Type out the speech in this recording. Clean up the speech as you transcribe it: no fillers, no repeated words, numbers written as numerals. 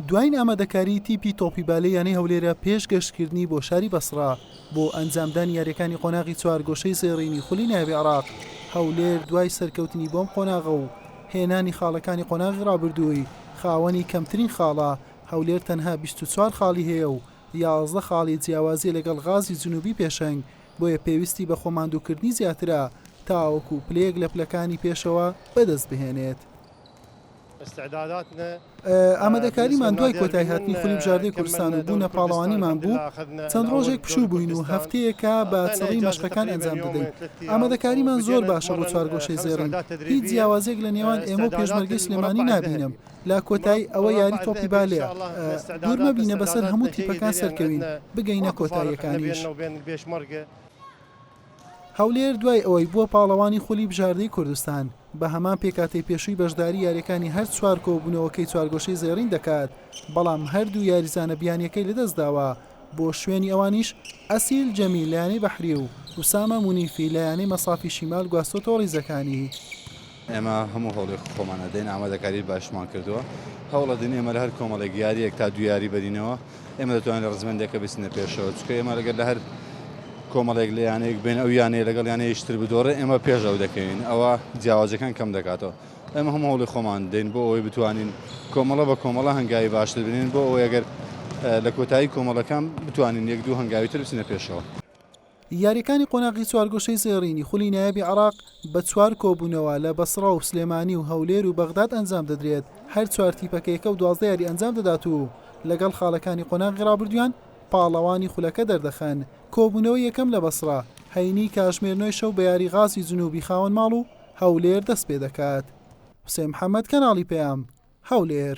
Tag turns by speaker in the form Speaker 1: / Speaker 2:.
Speaker 1: دوایین ئامادەکاریی تیپی تۆپی بالەی یانەی هەولێرە پێش گەشتکردنی بۆ شاری بەسڕە بۆ ئەنجامدانی یارییەکانی قۆناغی چوارگۆشەی زێڕینی خولی نایابی عێراق، هەولێر دوای سەرکەوتنی بۆم قۆناغە و هێنانی خاڵەکانی قۆناغی رابردووی خاوەنی کەمترین خاڵە، هەولێر تەنها 24 خاڵی هەیە و 11 خاڵی جیاوازیە لەگەڵ غازی جنوبی پێشەنگ، بۆیە پێویستی بە خۆماندووکردنی زیاترە تاوەکو پلەیەک لە پلەکانی پێشەوە بەدەستبهێنێت. ئامادەکاریمان دوای کۆتاییهاتنی خولی بژاردەی کوردستان و بوونە پاڵەوانیمان بوو، چەند ڕۆژێک پشوو بووین و هەفتەیەکە بە چڕی مەشقەکان ئەنجام دەدەین، ئامادەکاریمان زۆر باشە بۆ چوارگۆشەی زێڕین، هیچ جیاوازییەک لە نێوان ئێمە و پێشمەرگەی سلێمانی نابینم، لە کۆتایی ئەوە یاری تۆپی بالەیە، دوور مەبینە بەسەر هەموو تیپەکان سەرکەوین، بگەینە کۆتاییەکانیش. هەولێر دوای ئەوەی بووە پاڵەوانی خولی بژاردەی کوردستان، بە هەمان پێکهاتەی پێشووی بەشداری یارییەکانی هەر چوار کۆبوونەوەکەی چوارگۆشەی زێڕین دەکات، بەڵام هەردوو یاریزانە بیانییەکەی لەدەستداوە، بۆ شوێنی ئەوانیش ئەسیل جەمیل لە یانەی بەحری و ئوسامە مونیفی لە یانەی مەسافی شیمال گواستۆتەوە ریزەکانی.
Speaker 2: ئێمە هەموو هەوڵێک خۆمان ئەدەین، ئامادەکاری باشمان کردووە، هەوڵەدەین ئێمە لە هەر کۆمەڵێک یارییەک تا دوو یاری بەرینەوە، ئێمە دەتوانین لە ڕزبەندێکە بچینە پێشەوە چونکە ئێمە لەگەر لە هەر کۆمەڵێک لە یانەیەک بێن ئەو یانەیە لەگەڵ یانەیەکی تر بدۆڕێ ئێمە پێش ئەو دەکەوین ئەوە جیاوازەکان کەم دەکاتەوە ئێمە هەموو هەوڵی خۆمان دەین بۆ ئەوەی بتوانین کۆمەڵە بە کۆمەڵە هەنگاوی باشتر بنین بۆ ئەوەی ئەگەر لە کۆتایی کۆمەڵەکان بتوانین یەک دوو هەنگاوی تر بچینە پێشەوە.
Speaker 1: یارییەکانی قۆناغی چوارگۆشەی زێڕینی خولی نایابی عێراق بە چوار کۆبوونەوە لە بەسڕە و سلێمانی و هەولێر و بەغداد ئەنجام دەدرێت، هەر چوار تیپەکە یەکە و 12 یاری ئەنجام دەدات و لەگەڵ خاڵەکانی قۆناغی رابردوویان پاڵەوانی خولەکە دەردەخەن. کۆبوونەوەی یەکەم لە بەسڕە هەینی کاژمێر نۆی شەو بە یاری غازی جنوبی خاوەن ماڵ و هەولێر دەستپێدەکات. حوسێن محەمەد، کەناڵی پەیام، هەولێر.